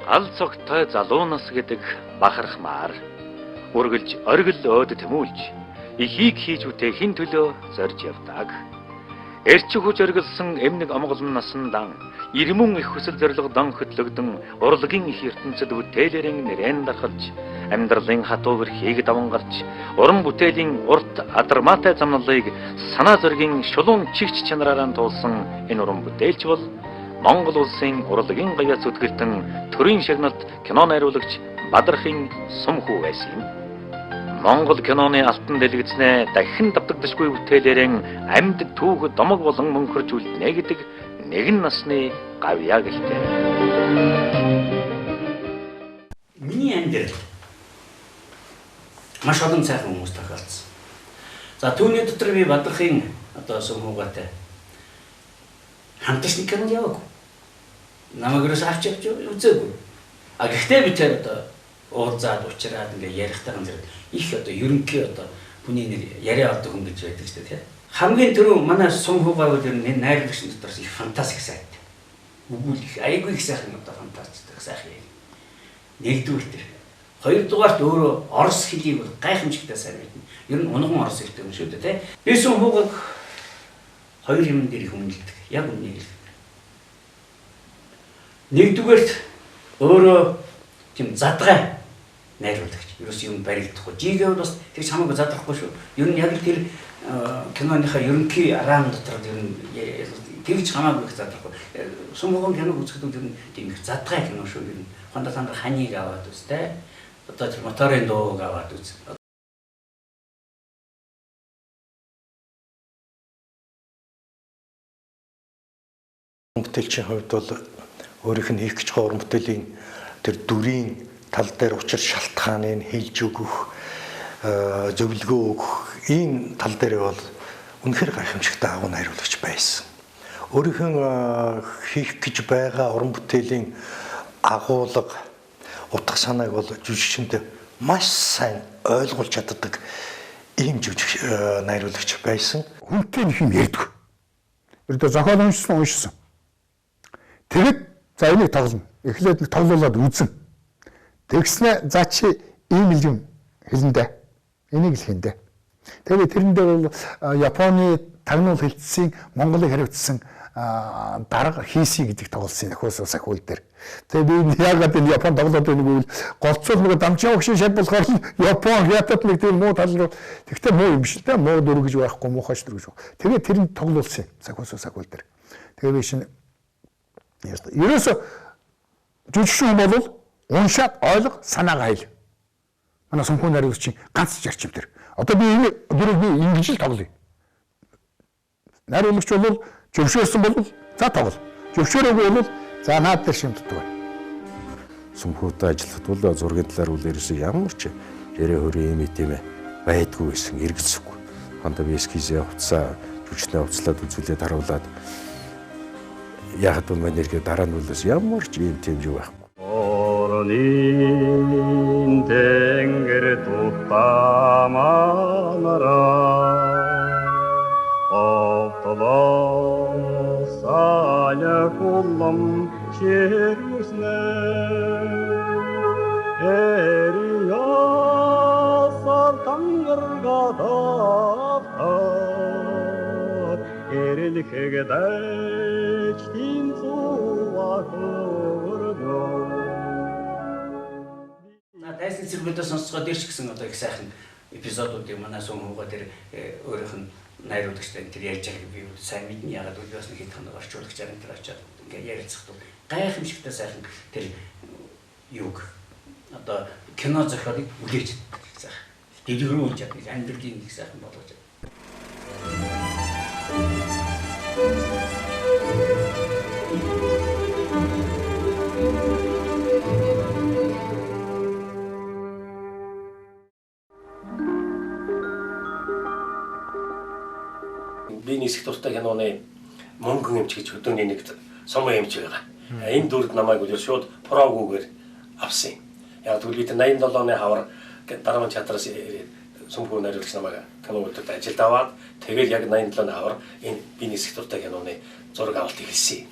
Гал цогтой залуу нас гэдэг бахархмаар үргэлж оргил өөд тэмүүлж ихийг хийж бүтээхийн төлөө зорж явдаг. Эрч хүч оргилсан эмнэг омголон насандан ирмэн их хүсэл зорилгодон хөтлөгдөн урлагийн их ертөнцид бүтээлэрэн нэрэн дархалж амьдралын хатуу бүрхийг давангарч уран бүтээлийн урт адармаатай замналыг санаа зоригийн шулуун чигч чанараараа туулсан энэ уран бүтээлч бол Монгол улсын урлагийн гавьяа зүтгэлтэн төрийн шагналт кино найруулагч Бадрахын Сумхүү байсан юм. Монгол киноны алтан дэлгэцнээ дахин давтагдашгүй бүтээлээрэн амьд түүх домог болон мөнхөрж үлднэ гэдэг нэгэн насны гавьяа гэлтэй. Миний амьдрал маш олон сайхан хүмүүс тохиолдсон. За түүний дотор би Бадрахын одоо Сумхүүгатай хамтарч нэг кинонд яваагүй. Намайг ерөөс авч явж үзээгүй. А гэхдээ би тэр одоо уулзаад уучраад ингээ ярихтайхан зэрэг их одоо ерөнхий одоо хүний нэр яриа олдог хүн гэж байдаг шүү дээ, тий. Хамгийн түрүү манай Сумхүүгааг бол ер нь найруулагч дотроос их фантастик сайт. Үгүйл их айгүй их сайхан одоо фантастик сайхан юм. Нэгдүгээр тэр. Хоёрдугаарт өөрөө орос хэлийг бол гайхамшигтай сайн мэднэ. Ер нь унган орос хэлтэй юм шүү дээ, тий. Би Сумхүүгааг хоёр юм дээр их үнэлдэг. Яг үнэнийг хэлдэг. Нэгдүгээрт өөрөө тийм задгай найруулагч. Ерөөс юм баригдахгүй. Жигээ бол бас тэгж хамаагүй задрахгүй шүү. Ер нь яг л тэр киноныхаа ерөнхий рам дотор ер нь тэгж хамаагүй их задрахгүй. Сумхүүгийн киног үзэхэд ер нь тийм их задгай кино шүү. Ер нь Хондоо тандар ханыг аваад үз тэ. Одоо тэр моторын дууг аваад үз. Бүтээлчийн хувьд бол өөрийнх нь хийх гэж байгаа уран бүтээлийн тэр дүрийн тал дээр учир шалтгааныг хэлж өгөх, зөвлөгөө өгөх ийм тал дээр бол үнэхээр гайхамшигтай агуу найруулагч байсан. Өөрийнх нь хийх гэж байгаа уран бүтээлийн агуулга, утга санааг бол жүжигчэнд маш сайн ойлгуулж чаддаг ийм жүжиг найруулагч байсан. Хүнтэй нэг юм ярьдаг. Ердөө зохиол уншсан уншсан. Тэгэд за энийг тоглоно. Эхлээд нэг тоглуулад үзэн. Тэгснэ за чи ийм л юм хэлэндэ. Энийг л хийндэ. Тэгээд тэрэн дээр бол Японы тагнуул хэлтсийн Монголыг хариуцсан дарга хийсий гэдэг тоглосон нөхөөсөө сахиул дээр. Тэгээ би яагаад энэ Япон тоглоод байна гэвэл голцол нөгөө дамжин огшин шал болохоор Япон хятад нэг тийм муу тал руу тэгтээ муу юм биш л дээ. Муу дүр гэж байхгүй, муухай дүр гэж. Тэгээд тэрэнд тоглуулсан сахиусоо сахиул дээр. Тэгээ би шинэ ерөөсө жүжигчин хүн бол уншаад ойлго санаагаа хэл. Манай Сумхүү найруулагчийн ганц зарчим тэр. Одоо би энэ дүрийг би ингэж л тоглоё. Найруулагч бол зөвшөөрсөн бол за тоглол. Зөвшөөрөөгүй бол за наад дээр шимтдэг байна. Сумхүүтэй ажиллахад бол зургийн талаар үл ерөөсөө ямар ч ярэ хөрийн юм тийм байдгүй байсан, эргэлзэхгүй. Хондоо би эскизээ хувцаа жүжигчнээ хувцлаад үзүүлээд харуулад яхад бол манай эргээ дараа нь үлээс ямар ч юм тийм юу байхгүй. Орны тэнгэр тутаманараа Отлоо сая кулам ширүснэ Эриасар тангаргадавтар Эрэлхэгдэж тинцуа хөргөө. Дайсны цэргүүдээ сонсцгоо дээр ч гэсэн одоо их сайхан эпизодуудыг манай Сумхүүгаа тэр өөрийнх нь найруулагчтай тэр ярьж байгааг би сайн мэднэ. Ягаад гэвэл би бас нэг хэд хоног орчуулагчаар энэ тэр очиад ингээ ярилцах тул гайхамшигтай сайхан тэр юг одоо кино зохиолыг үлээж сайхан дэлгэрүүлж чадна, амьдралын нэг сайхан болгож чадна. Би нисэх дуртай киноны мөнгөн эмч гэж хөдөөний нэг сум эмч байгаа. Энэ дүрд намайг үл шууд проогүйгээр авсан юм. Яг тэгвэл би тэр 87 оны хавар дарамт театраас Сумхүү найруулагч намайг кино өдөрт ажилд аваад тэгээд яг 87 оны хавар энэ би нисэх дуртай киноны зураг авалт эхэлсэн юм.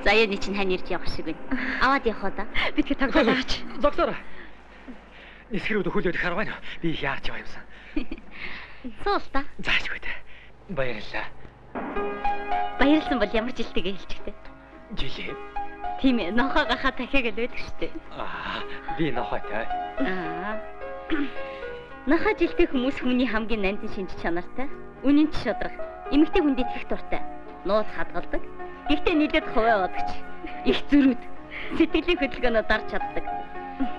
Заяаны чинь хань ирж явах шиг байна. Аваад явах уу да? Бид хэд тоглоод байгаач. Зогсоорой. Нисгэрүүд хөлөөд харав байна. Би их яарч яваа юмсан. Суул та. Заашгүй дээ. Баярлалаа. Баярлсан бол ямар жилтэйгээ хэлчихтэй. Жилээ. Тийм ээ, нохоо гахаа дахиаг л байдаг шүү дээ. Аа, би нохойтой. Аа. Нохоо жилтэй хүмүүс хүний хамгийн нандин шинж чанартай. Үнэн ч шудраг. Эмэгтэй хүнд итгэх дуртай. Нууц хадгалдаг. Гэхдээ нийлээд хувиа бодогч. Их зөрүүд. Сэтгэлийн хөдөлгөөнөө дарж чаддаг.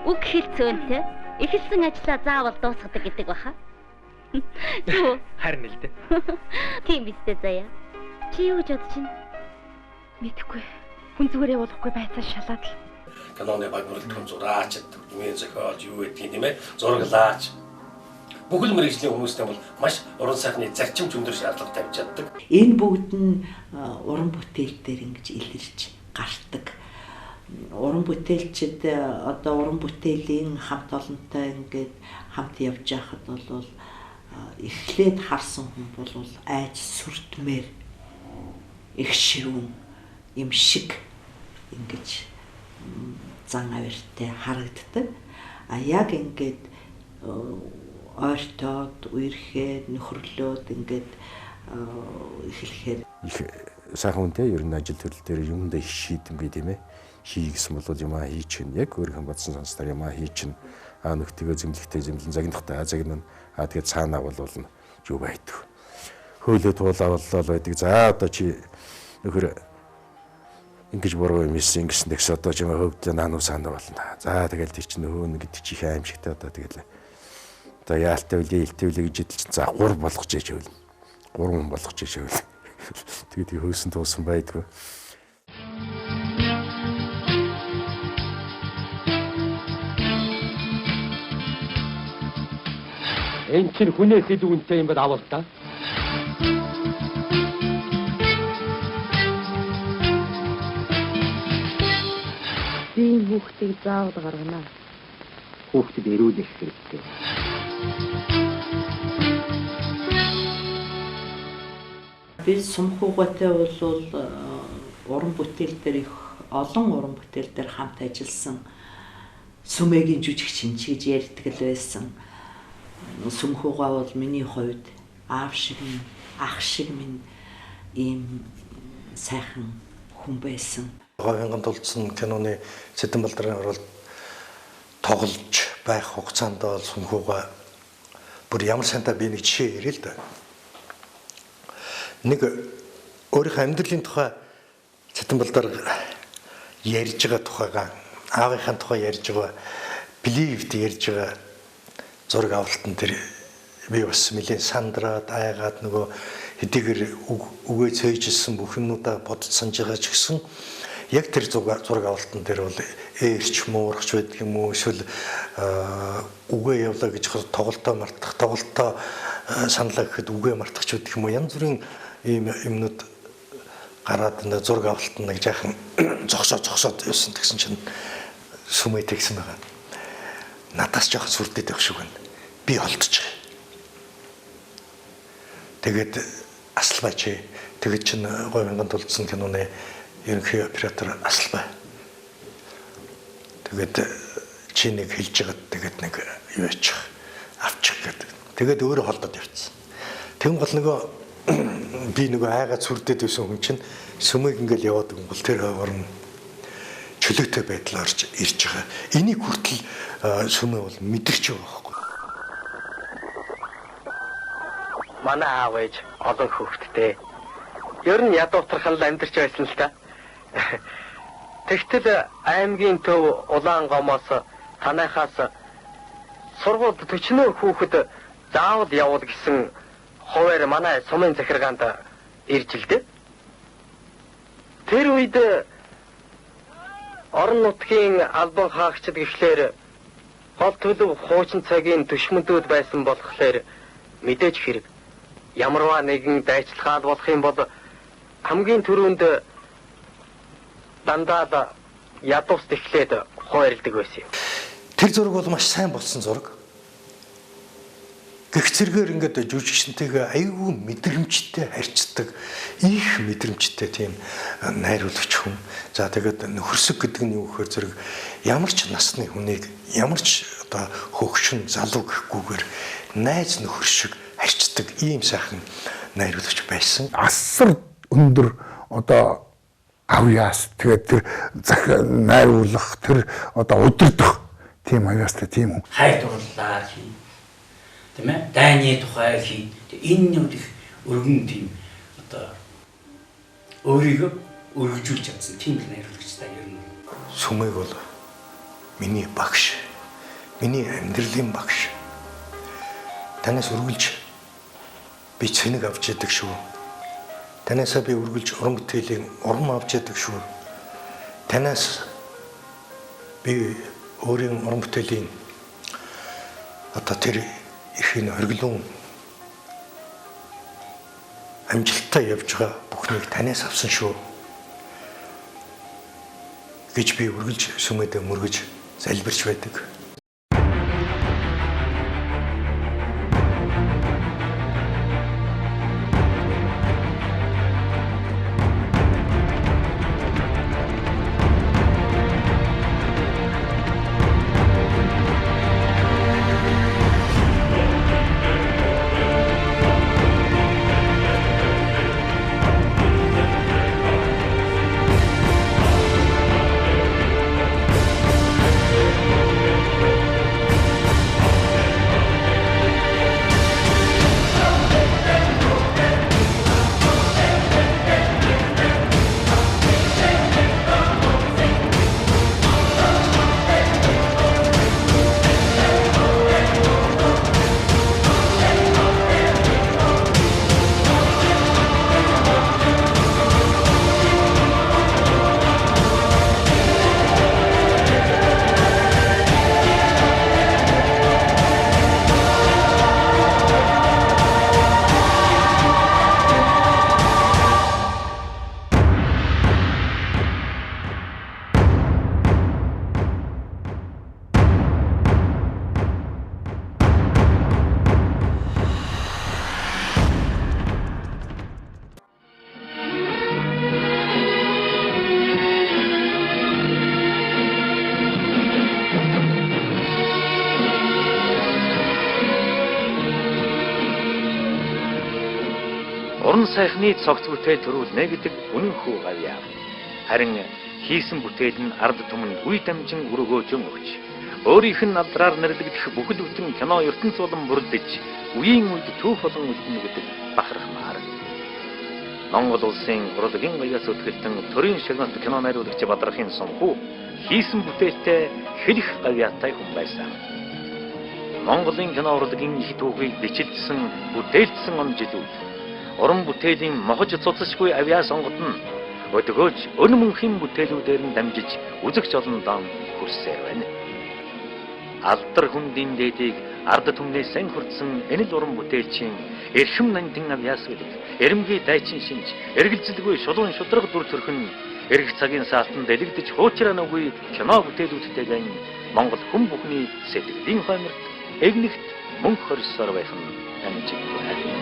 Үг хэл цөөнтэй. Эхэлсэн ажлаа заавал дуусгадаг гэдэг баха. Юу? Харин л дээ. Тийм биз дээ заяа. Чи юу гэж бодож байна? Мэдэхгүй. Хүн зүгээр явуулахгүй байцаа шалаад л. Киноны баг бүрэлдэхүүн зураач, төгжмийн зохиолч юу гэдгийг тийм ээ, зураглаач. Бүхэл мэргэжлийн хүмүүстэй бол маш уран сайхны зарчимч өндөр шаардлага тавьж чаддаг. Энэ бүгд нь уран бүтээл дээр ингэж илэрч гардаг. Уран бүтээлчд одоо уран бүтээлийн хамт олонтой ингээд хамт явж байхад бол эхлээд харсан хүн бол айж сүртмээр их ширүүн юм шиг ингэж зан авиртай харагддаг. А яг ингээд ойртоод, үерхэд, нөхөрлөөд ингээд эхлэхээр их сайхан үнтэй ер нь ажил төрөл дээр юмдаа их шийдэмгий тийм ээ. Хий гэсэн бол юмаа хийчихнэ. Яг өөрийнхөө бодсон санснаар юмаа хийчихнэ. Аа нөхдөйгөө зэмлэхтэй зэмлэн загнахтай загнана. Аа тэгээд цаанаа бол юу байдаг. Хөөлөө туулаа боллоо байдаг. За одоо чи нөхөр ингэж буруу юм хийсэн ингэсэн тэгс одоо чамаа хөвгдлөө наануу саанаа болно. За тэгэл тэр чинь хөөнө гэдэг чи их аимшигтай одоо тэгэл. Одоо яалтай үлээ илтэй үлээ гэж идэл чинь за 3 болгож яж хөвлө. 3 хүн болгож яж хөвлө. Тэгээд хөөсөн туусан байдгүй. Энэ чинь хүнээс илүү үнэтэй юм бол авал та. Би энэ хүүхдийг заавал гаргана. Хүүхдэд эрүүлэх хэрэгтэй. Би Сумхуугатай бол уран бүтээл дээр их олон уран бүтээл дээр хамт ажилласан Сүмэгийн жүжигчин ч гэж ярьдаг л байсан. Сумхуугаа бол миний хувьд аав шиг минь, ах шиг минь ийм сайхан хүн байсан. Говьянган тулдсан киноны Сэдэн балдрын оролт тоглож байх хугацаанд бол Сумхуугаа бүр ямар сайнтай би нэг жишээ ярил л да. Нэг өөрийнхөө амьдралын тухай Сэдэн балдар ярьж байгаа тухайгаа, аавынхаа тухай ярьж байгаа, believed ярьж байгаа зураг авалтан тэр би бас нэлээд сандраад айгаад нөгөө хэдийгээр үгээ цээжилсэн бүх юмнуудаа бодож санаж байгаа ч гэсэн яг тэр зураг авалтан дээр бол ээрч муурахч байдаг юм уу эсвэл үгээ явлаа гэж тоглолтоо мартах, тоглолтоо саналаа гэхэд үгээ мартах ч байдаг юм уу, янз бүрийн ийм юмнууд гараад зураг авалтан нэг жаахан зогсоод явсан тэгсэн чинь сүмээ тэгсэн байгаа. Надаас жоохон сүрдээд байх шиг байна. Би олдож байгаа. Тэгээд асалбай чи. Тэгээд чинь Говьянган тулдсан киноны ерөнхий оператор асалбай. Тэгээд чи нэг хэлж байгаад тэгээд нэг юу яачих авчих гэдэг. Тэгээд өөрөө холдоод явчихсан. Тэгэн гол нөгөө би нөгөө айгаад сүрдээд байсан хүн чинь сүмийг ингээл яваад өгөн гол тэр хойгоор нь чөлөөтэй байдал орж ирж байгаа. Энийг хүртэл сүмээ бол мэдэрч байгаа байхгүй. Манай аав ээж олон хүүхэдтэй. Ер нь ядуутархан л амьдарч байсан л та. Тэгтэл аймгийн төв Улаан гомоос танайхаас сургуульд 40 хүүхэд заавал явуул гэсэн хуваар манай сумын захиргаанд ирж л дээ. Тэр үед орон нутгийн албан хаагчид гэхлээр гол төлөв хуучин цагийн дүшмэндүүд байсан болохоор мэдээж хэрэг ямарваа нэгэн дайчилгаал болох юм бол хамгийн түрүүнд дандаа л ядуус тэхлээд хойролдог байсан юм. Тэр зураг бол маш сайн болсон зураг. Гэх зэргээр ингээд жүжигчнтэйгээ аюул мэдрэмжтэй харьцдаг, их мэдрэмжтэй тийм найруулагч хүн. За тэгээд нөхөрсөг гэдэг нь юу гэхээр зэрэг ямар ч насны хүнийг ямар ч одоо хөгшин залуу гэхгүйгээр найз нөхөр шиг харьцдаг ийм сайхан найруулагч байсан. Асар өндөр одоо авьяас, тэгээд тэр найруулах, тэр одоо удирдах тийм авьяастай тийм хүн. Хайр дурлалаа хий. Тийм ээ? Дайны тухай хий. Энэ нь их өргөн тийм одоо өөрийгөө өргөжүүлж чадсан тийм л найруулагчтай ер нь. Сүмэг бол миний багш. Миний амьдралын багш. Танаас үргэлж би цэнэг авч яадаг шүү. Танаасаа би үргэлж уран бүтээлийн урам авч яадаг шүү. Танаас би өөрийн уран бүтээлийн одоо тэр эрхийн оргилуун амжилттай явж байгаа бүхнийг танаас авсан шүү гэж би үргэлж сүмэдээ мөргөж залбирч байдаг. Уран сайхны цогц бүтээл төрүүлнэ гэдэг үнэнхүү гавьяа. Харин хийсэн бүтээл нь ард түмэнд үе дамжин өргөөжөн өгч, өөрийнх нь алдраар нэрлэгдэх бүхэл бүтэн кино ертөнц болон бүрдэж, үеийн үед түүх болон үлдэнэ гэдэг бахархмаар. Монгол улсын урлагийн гаяас өтгөлтөн төрийн шагналт кино найруулагч Бадрахын Сумхүү хийсэн бүтээлтэй хэлэх гавьяатай хүн байсан. Монголын кино урлагийн их түүхийг бичилдсэн, бүтээлдсэн он жилүүд уран бүтээлийн мохож цуцсашгүй авьяас онгод нь өдгөөж өн мөнхийн бүтээлүүдээр нь дамжиж үзэгч олондоо хүрсээр байна. Алдар хүндийн дээдийг ард түмнээс хүртсэн энэ л уран бүтээлчийн эрхэм нандин авьяас билэг, эрэмгий дайчин шинж, эргэлзэлгүй шулуун шударга дүр төрх нь эрг цагийн саалтанд дэлэгдэж хуучраа нүгүй кино бүтээлүүдтэйгэн Монгол хүн бүхний сэтгэлийн хойморт эгнэгт мөнх хорьсоор байх нь амжиггүй.